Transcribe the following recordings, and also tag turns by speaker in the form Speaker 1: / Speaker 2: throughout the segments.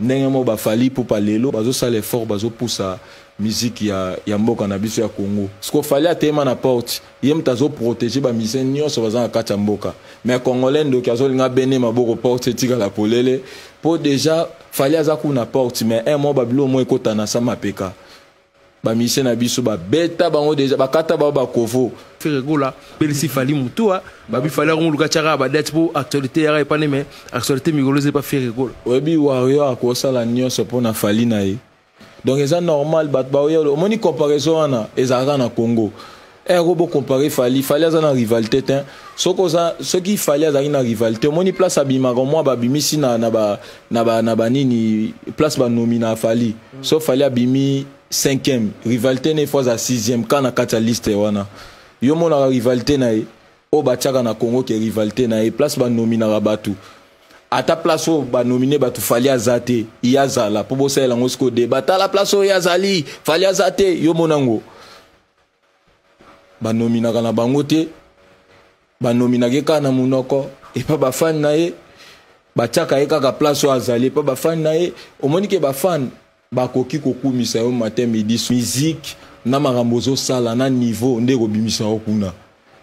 Speaker 1: Ndenge moko baFally Ipupa lelo bazosala effort, bazopusa musique ya mboka na biso ya Congo. Siko Fally ateyema na porte, ye moto azoprotéger bamusicien nyonso baza na kati ya mboka. Mais Congolais ndoki, azolinga bene maboko, porte etikala polele, mpo déjà Fally aza kuna porte. Mais un mois babilo mo ekota na sa mapeka, bamusicien na biso babeta bango déjà, bakata bango bakovo.
Speaker 2: Ferre Gola belisi Fally mutua babi Fally akomoluka tiaka badate mpo actualité yaka epane, mais actualité mikolo eza epa Ferre Gola.
Speaker 1: Oyebi, warrior akosala nyonso mpo na Fally na ye, donc eza normal. Bato baoya, omoni comparaison wana ezalaka na Congo ero bocomparer Fally. Fally aza na rivalité te. Soki oza, soki Fally azalaki na rivalité, omoni place abimaka mwa babimisi na banini, place banomina Fally. So Fally abimi cinquième, rivalité ne fo aza sixième ka na kati ya liste wana. Yo monaka rivalité na ye oyo batiaka na Congo ke rivalité na ye, place banominaka bato, ata place oyo banomine bato, Fally aza te. Ye azala mpo bosalela yango sikoyo débat, tala place oyo ye azali, Fally aza te. Yo mona yango, banominaka na bango te, banominaka kaka na monoko epa bafani na ye. Batiaka ye kaka place oyo azali epa bafani na ye. Omoni ke bafani bakoki kokumisa yo matin, midi. Musique na makambo ozosala na niveau nde ekobimisa yo kuna.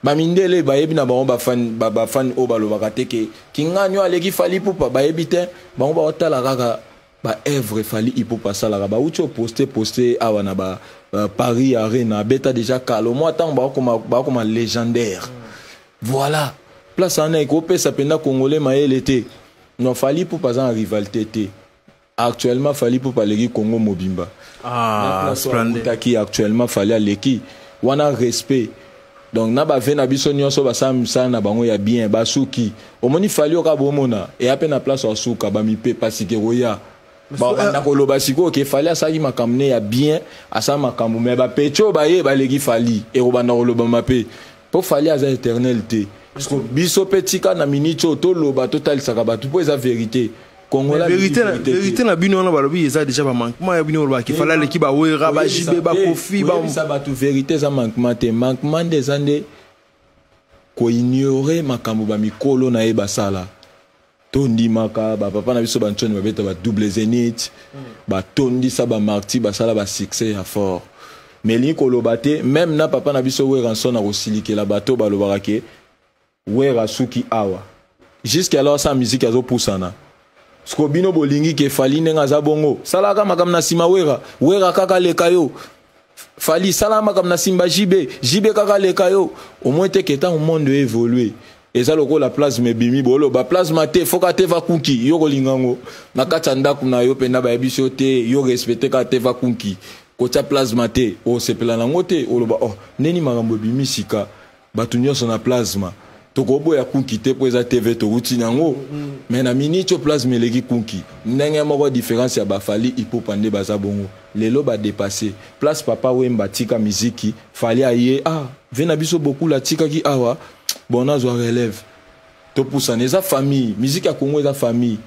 Speaker 1: Bamindele bayebi na bango, bafani bafani oyo balobaka te ke kingani oyo aleki Fally Ipupa, bayebi te. Bango baotala kaka baœuvre Fally Ipupa asalaka. Bauti oposte poste awa na ba Paris Arena, abeta déjà kala. Omwa ntango bakoma légendaire. Voilà, place wana ekopesa mpenza Congolais mayele te. Non, Fally Ipupa aza na rivalité te. Actuellement Fally Ipupa aleki Congo mobimba.
Speaker 2: Ah,
Speaker 1: taki actuellement Fally aleki wana, respect. Donc na bave na biso nyonso basala misala na bango ya bien, basuki. Omoni Fally oka bomona eya mpe na place asuka, bamipepa sike koya babanda koloba sikoyo ke Fally asalaki makambo ne ya bien, asala makambo. Me bapeti oyo baye baleki Fally, ekobanda kolobama mpe, mpo Fally aza éternel te. Parce que biso mpe tika na miniti oyo toloba, totalisaka bato mpo eza vérité.
Speaker 2: Vérité na bino wana balobi eza déjà bamanquement ya bino. Olobaki Fally aleki baWerra, baJB, baKoffi.
Speaker 1: Oyebisa bato vérité, eza manquement te. Manquement nde eza nde koignorer makambo bamikolo na ye basala. Tondimaka bapapa na biso bantsoni babeta badouble Zénith, batondisa bamartyrs, basala basuccès ya fort. Mais elingi koloba te même na papa na biso Werrason akosilikela bato balobaka ke Wera suki awa. Jusque alors sa musique azopusana. Siko bino bolingi ke Fally ndenge aza bongo, salaka makambo na nsima Wera, Wera kaka leka yo. Fally sala makambo na nsima JB, JB kaka leka yo. Au moins te ke ntango monde évolue, eza lokola plasma ebimi, boloba plasma te, foka te va kunki. Yo kolinga yango na kati ya ndako na yo mpenza, bayebisi yo te, yo respecte kaka te va kunki, kotia plasma te, osepela nango te. Oloba oh, ndeni makambo ebimi sika, bato nyonso na plasma, tokoboya kunki te mpo eza TV touti nango. Mais na miniti oyo plasma eleki kunki. Ndenge moko différence ya baFally Ipupa nde baza bongo lelo, badépasse place Papa Wemba atika miziki. Fally aye, ah, ve na biso bokula atikaki awa, bon, nazwa relève, topusana. Eza famille, musique ya Congo eza famille.